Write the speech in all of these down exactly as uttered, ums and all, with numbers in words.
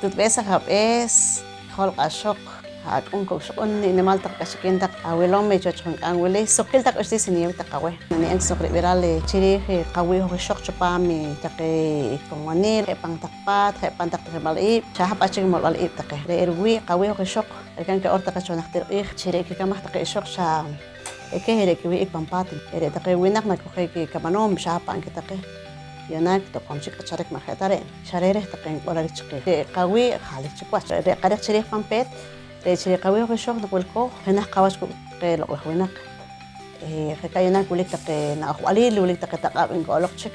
Tuutb'ees, ajab'ees, jolq'axoq, ak'un, kok' xuq'un, ni'nimal taq k'axkiin taq awilom i chiwach junk'aam wili, suqkiil taq k'uxliis niyeew taq aweh. Niye'em suq rib'iral, eh, chi riij, eh, qawii' hoj ixoq chupaam i taqe i komonil, je' pan taq paat, je' pan taq tijinb'al iib', xa haj pa' chik molb'al iib' taqe. Re' riwii' qawii' hoj ixoq, rikab' nkiq'or taqe cho najtir q'iij chi re' kikamaj taqe ixoq xa, eh, keh re' kiwih'ik pan paat. Eh, re' taqe winaq nakojik i kamanoom xa haj pa' nki taqe. Yu'naak tokoom chik k'acharik ma' je' ta re', xa re' reh taqe nq'orarik chi qiij. Re' qawii' jalik chik wach. Re' qariq chi riij pan peet, re' chi re' qawii' hoj ixoq noq wilkooj, jenaj qawach kuuk' taqe loq' laj winaq. Eh, je' rikab' yu'naak wilik taqe na'ojb'aliil, wilik taqe taq'aab' nki'oloq chik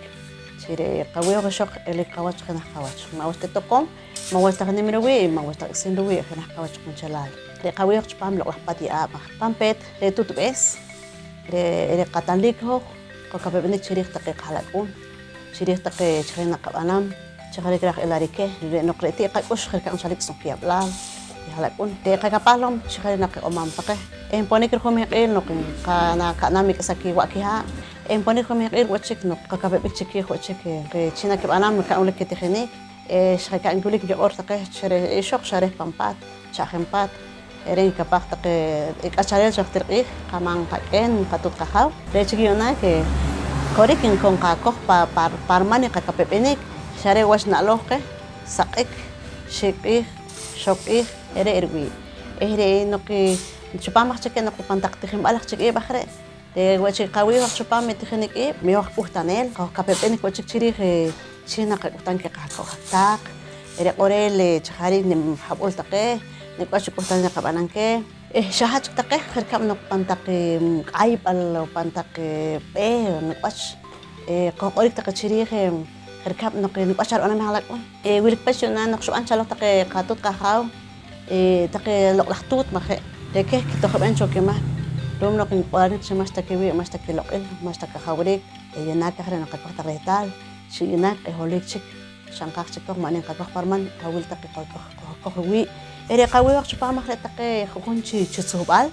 chi re' qawii' hoj ixoq elik qawach jenaj qawach. Ma' wach ta tokoom, ma' wach taq nim riwii', ma' wach taq k'isiin riwii', jenaj qawach qunchelal. Re' qawii' hoj chupaam loq' laj paat ye'aab' aj pan peet, re' tuutb'ees, re', re' qatanlik hoj, qakapeb'enik chi riij taqe qaha'lak'uun, chi riij taqe chajariik naq qab'anam, chajariik raaj ilarik keh. Re' noq re' ti' qak'ux je' rikab' nchalik suq kiyab'laal i ha'lak'uun. Re' qakapahloom chajariik naq qaq'omam taqe. Eh, nponik rujuum i q'iij noq nqa-, na-, ka'nam i k'isa kiwa' kihaa'. Eh, nponik rujuum i q'iij wo' chik noq qakapeb'ik chi kiij wo' chik, eh, chi nakib'anam rikab' wilik kitijinik. Eh, xa je' rikab' wilik nkiq'or taqe chi re' ixoq xa reh pan paat, cha'jin paat. Re' nkikapaj taqe k'achareel cho najtir q'iij, qamaam qak'een, qatuut qajaaw. Re' chik yu'naak, eh, korik nko nqakoj pa, pa, pa riman i qakapeb'enik, xa re' wach na'looj qeh, saq'ik, xiib' q'iij, xob' q'iij, re' riwii'. Eh, re' noq, eh, chupaam aj chik noq pan taq tijinb'al aj chik iib' aj re', re' wo' chik qawii' hoj chupaam i tijinik iib', wi hoj k'uhtaneel, qojkapeb'enik wo' chik chi riij, eh, chi naqak'uhtam keh qahko' hat-taq, re' q'orel, eh, chajariik nim hab'ul taqe, nik' wach k'uhtaneel naqab'anam keh, eh, xa hat chik taqe, je' rikab' noq pan taq, eh, k'ayb'al, pan taq, eh, b'eeh, nik' wach, eh, qojq'orik taqe chi riij, eh, je' rikab' noq, eh, nik' wach rib'anam i ha'lak'uun. Eh, wilik pech yu'naak noq xib'an chaloq taqe qatuut qajaaw, eh, taqe loq' laj tuut, ma' je', re' keh kitojb'eem cho kimahk. Ru'um noq nq'orarik chi ma'xta kiwii', ma'xta kiloq'il, ma'xta kajawrik, eh, yu'naak aj re' naqakoj taq rehtaal chi yu'naak q'e' holohik chik, xa nqaaj chik hoj ma' ne nqakoj pa riman, qawil taq i qakoj, qakoj riwii'. Eh, re' qawii' hoj chupaam aj re' taqe ju'jun chi, chi tzuhb'al,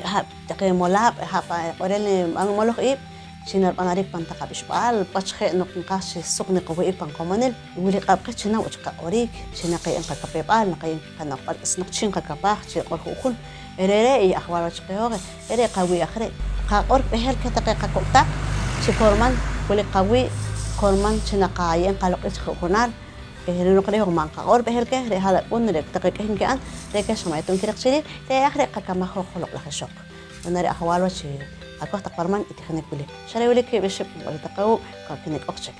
ha' taqe molaab', ha' pa q'orel nib'an moloj iib' chi narib'anarik pan taq ab'ixb'al, pach je' noq nqaaj chi suq niqowih'ik pan qomonil. Wili q'ab' qeh chi na wo' chik qaq'orik, chi naqaye'em qakapew-b'al, naqaye'em qano'jb'al k'isinoq chi nqakapaj chi riq'or ju'jun. Re're' i ajwal wach qeh hoj, re're' qawii' aj re'. Qaq'or b'ehel keh taqe qakok' taq chi korman wilik qawii', korman chi naqaye'em qaloq'il chi ju'junaal. Eh, noq re' hoj ma' nqaq'or b'ehel keh, re' ha'lak'uun, re' taqe k'ih nki'an, re' keh xa ma' eta nkireq chi riij, re' aj re' qakamaj hoj loq' laj ixoq. Yu'naak re' ajwal wach chi qakoj taq pa riman i tijinik wili. Xa re' wilik kiib' ixib' nb'arik taq awuuk', qakinik'oj chik.